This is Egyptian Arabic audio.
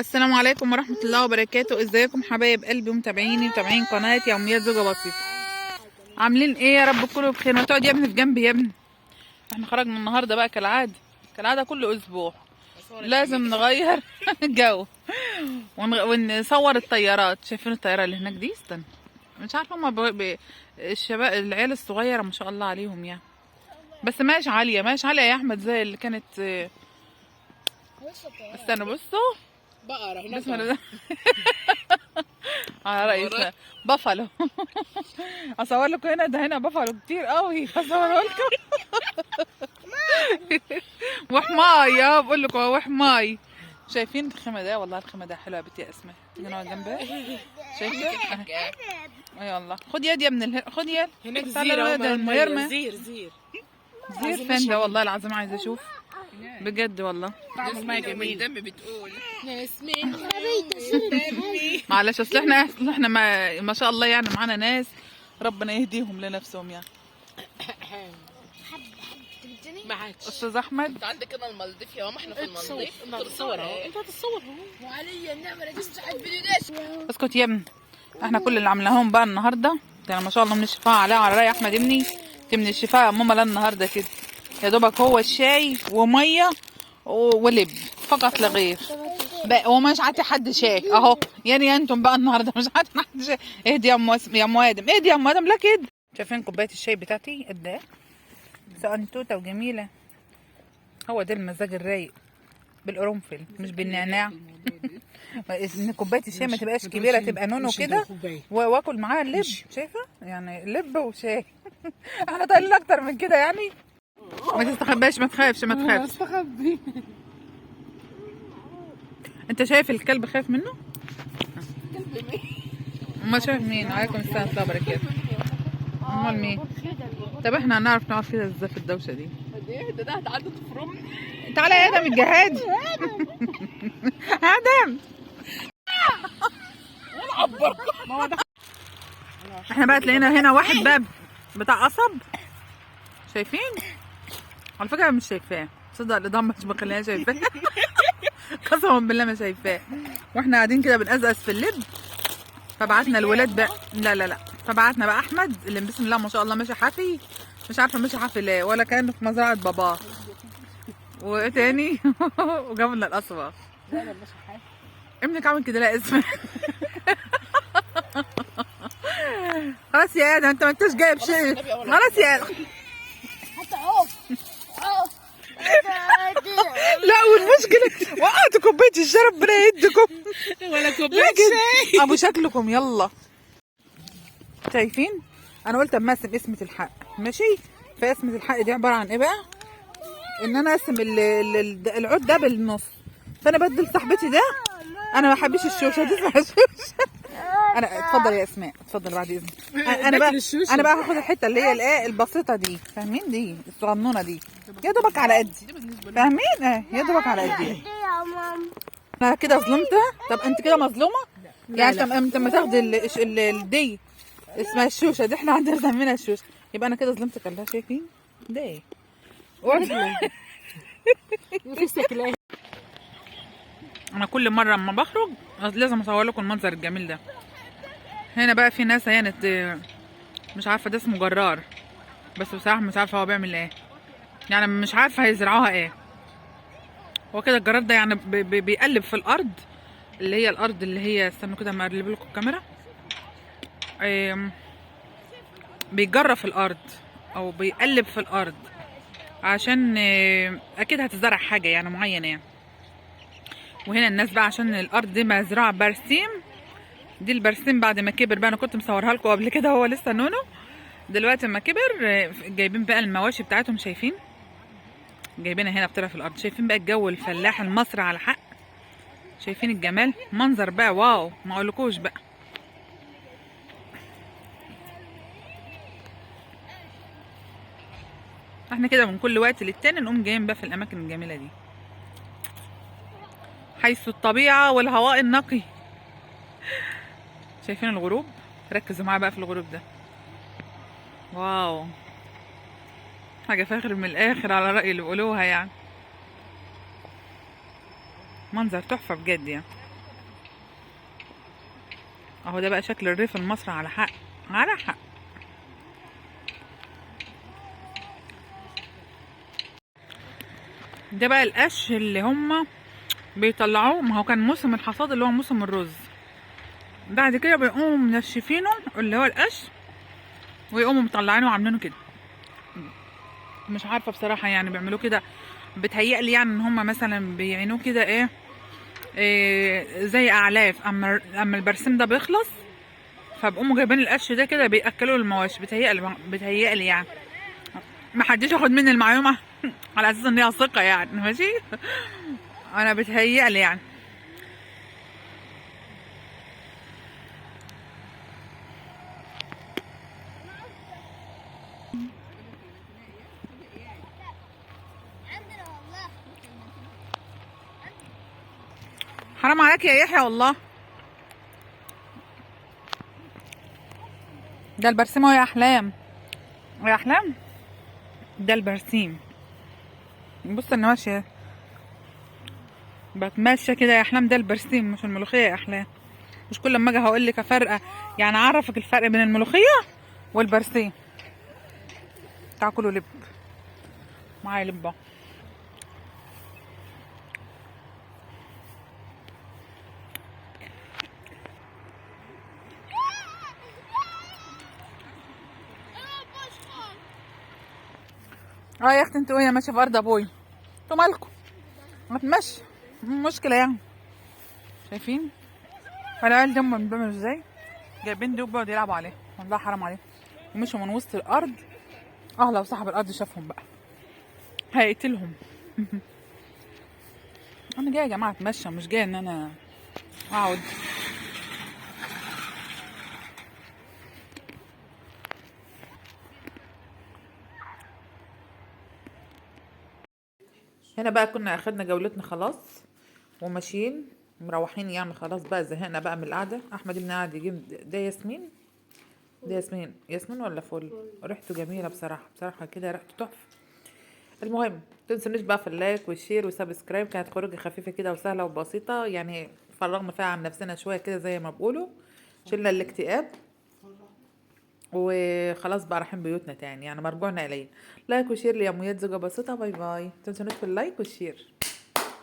السلام عليكم ورحمة الله وبركاته. ازيكم حبايب قلبي ومتابعيني ومتابعين قناة يوميات زوجة بسيطة؟ عاملين ايه؟ يا رب كله بخير. ما تقعد يا ابني في جنبي يا ابني. احنا خرجنا النهارده بقى كالعادة، كالعادة كل اسبوع لازم نغير الجو ونصور الطيارات. شايفين الطيارة اللي هناك دي؟ استنى، مش عارفة هما الشباب العيال الصغيرة ما شاء الله عليهم يعني، بس ماشي عالية ماشي عالية يا احمد زي اللي كانت. استنى بصوا بقرة هناك بسم الله على رأيي بافالو. اصور لكم هنا، ده هنا بافالو كتير قوي، اصوره لكم. وحماي، يا بقول لكم وحماي. شايفين الخيمة ده؟ والله الخيمة ده حلوة يا بنتي يا اسماء، تيجي نقعد جنبها. شايفة؟ يلا خد يد يا ابن خد يد هناك زير، زير زير زير. فين ده؟ والله العظيم عايزة اشوف بجد والله. اسمها جميل دم بتقول معلش، اصل احنا ما شاء الله يعني معانا ناس ربنا يهديهم لنفسهم يعني. استاذ احمد انت عندك هنا المالديف يا ماما، احنا في المالديف. انت هتصور اهو، انت هتصور اهو. وعليا النعمة لا تمسح الفيديو. اسكت يا ابني. احنا كل اللي عملناهم بقى النهارده يعني ما شاء الله من الشفاء عليها، على راي احمد ابني من الشفاء يا ماما. لا النهارده كده يا دوبك هو الشاي ومية ولب فقط لا غير بقى، ومش عاطي حد شاي اهو يعني. انتم بقى النهارده مش عاطي حد شاي. اهدي يا ام يا ام ادم، اهدي يا ام ادم. لا كده شايفين كوباية الشاي بتاعتي قد ايه؟ سقنتوته وجميلة. هو ده المزاج الرايق بالقرنفل مش بالنعناع. ان كوباية الشاي ما تبقاش كبيرة، تبقى نونو كده، واكل معاها اللب. شايفه يعني لب وشاي. احنا طالعين اكتر من كده يعني. ما تستخباش، ما تخافش، ما تخافش. استخبي. انت شايف الكلب خايف منه؟ كلب مين؟ ما شايف مين؟ عليكم السلام ورحمة الله وبركاته. امال مين؟ طب احنا هنعرف نقعد كده ازاي في الدوشة دي؟ ده ده هتعدي تفرمني. تعالى يا ادم الجهاد. ادم احنا بقى تلاقينا هنا واحد باب بتاع قصب. شايفين؟ على فكرة مش شايفاه، تصدق الاضاءة مش مخليها شايفاه. قسما بالله ما شايفاه. واحنا قاعدين كده بنقزقز في اللب، فبعتنا الولاد بقى. لا لا لا، فبعتنا بقى احمد اللي بسم الله ما شاء الله ماشي حافي، مش عارفه ماشي حافي ليه، ولا كانه في مزرعة باباه. وايه تاني؟ وجاب لنا القصبة. ابنك عامل كده؟ لا اسمه. خلاص يا ادم انت ما انتش جايب شيء. خلاص يا ادم. لا والمشكلة وقعت كوباية الشاي، ربنا يهديكم. ولا كوباية شاي ابو شكلكم. يلا شايفين؟ انا قلت اما اقسم قسمه الحق، ماشي؟ فقسمه الحق دي عبارة عن ايه بقى؟ ان انا اقسم العود ده بالنص. فانا بدل صاحبتي ده، انا ما بحبش الشوشه دي، اسمها الشوشه. انا اتفضل يا اسماء، اتفضل بعد اذنك. انا بقى هاخد الحتة اللي هي الايه البسيطة دي، فاهمين؟ دي الصغنونه دي يا دوبك على قدي، فاهمين؟ اه يا دوبك على قدي. انا كده ظلمتها؟ طب انت كده مظلومة يعني. انت لما تاخدي دي اسمها الشوشه دي، احنا عندنا سميناها الشوشه، يبقى انا كده ظلمتك. الله شايفين ده ايه؟ انا كل مرة اما بخرج لازم اصور لكم المنظر الجميل ده. هنا بقى في ناس يعني مش عارفه ده اسمه جرار، بس بصراحة مش عارفه هو بيعمل ايه يعني، مش عارفه هيزرعوها ايه. هو كده الجرار ده يعني بيقلب في الارض اللي هي الارض اللي هي، استنوا كده اما اقلب لكم الكاميرا. بيجرى في الارض او بيقلب في الارض عشان اكيد هتزرع حاجة يعني معينة يعني. وهنا الناس بقى عشان الارض دي مزرعة برسيم، دي البرسيم بعد ما كبر بقى، انا كنت مصورها لكم قبل كده هو لسه نونو، دلوقتي ما كبر جايبين بقى المواشي بتاعتهم، شايفين جايبينها هنا بترعى في الارض. شايفين بقى الجو الفلاح المصري على حق، شايفين الجمال، منظر بقى واو ما اقولكوش بقى. احنا كده من كل وقت للتاني نقوم جايين بقى في الاماكن الجميلة دي، حيث الطبيعة والهواء النقي. شايفين الغروب؟ ركزوا معايا بقى في الغروب ده، واو حاجة فاخر من الاخر على راي اللي بيقولوها يعني. منظر تحفة بجد يعني. اهو ده بقى شكل الريف المصري على حق، على حق. ده بقى القش اللي هم بيطلعوه، ما هو كان موسم الحصاد اللي هو موسم الرز. بعد كده بيقوموا منشفينه اللي هو القش، ويقوموا مطلعينه وعاملينه كده. مش عارفه بصراحة يعني بيعملوه كده، بتهيألي يعني ان هم مثلا بيعينوه كده ايه، إيه زي اعلاف. اما البرسيم ده بيخلص فبقوموا جايبين القش ده كده بياكلوه المواشي. بتهيألي يعني، ما حدش ياخد مني المعلومة على اساس ان هي ثقة يعني، ماشي. انا بتهيألي يعني. حرام عليك يا يحيى والله. ده البرسيم اهو يا احلام، يا احلام ده البرسيم. بص انا ماشية بتمشى كده يا احلام، ده البرسيم مش الملوخية يا احلام. مش كل لما اجي هقول لك افرقه، يعني اعرفك الفرق بين الملوخية والبرسيم. تاكلوا لب معايا لبه. يا اختي انتوا ايه ماشية في ارض ابوي؟ انتوا مالكم؟ ما تمشي، مشكلة يعني. شايفين العيال دول بيعملوا ازاي؟ جايبين دوب بيقعدوا يلعبوا عليه، والله حرام عليهم. ومشوا من وسط الارض. لو صاحب الارض شافهم بقى هيقتلهم. انا جاية يا جماعة اتمشى، مش جاية ان انا اقعد. هنا بقى كنا اخدنا جولتنا خلاص وماشيين مروحين يعني، خلاص بقى زهقنا بقى من القعدة. احمد ابني قاعد يجيب ده ياسمين، ده ياسمين، ياسمين ولا فل؟ ريحته جميلة بصراحة، بصراحة كده ريحته تحفة. المهم متنسونيش بقى في ال like وال share و subscribe. كانت خروجه خفيفة كده وسهلة وبسيطة، يعني فرغنا فيها عن نفسنا شوية كده زي ما بيقولوا، شلنا الاكتئاب وخلاص بقى رايحين بيوتنا تاني، يعني مرجوعنا اليه. like و share ليوميات زوجة بسيطة. bye bye، متنسونيش في ال like وال share.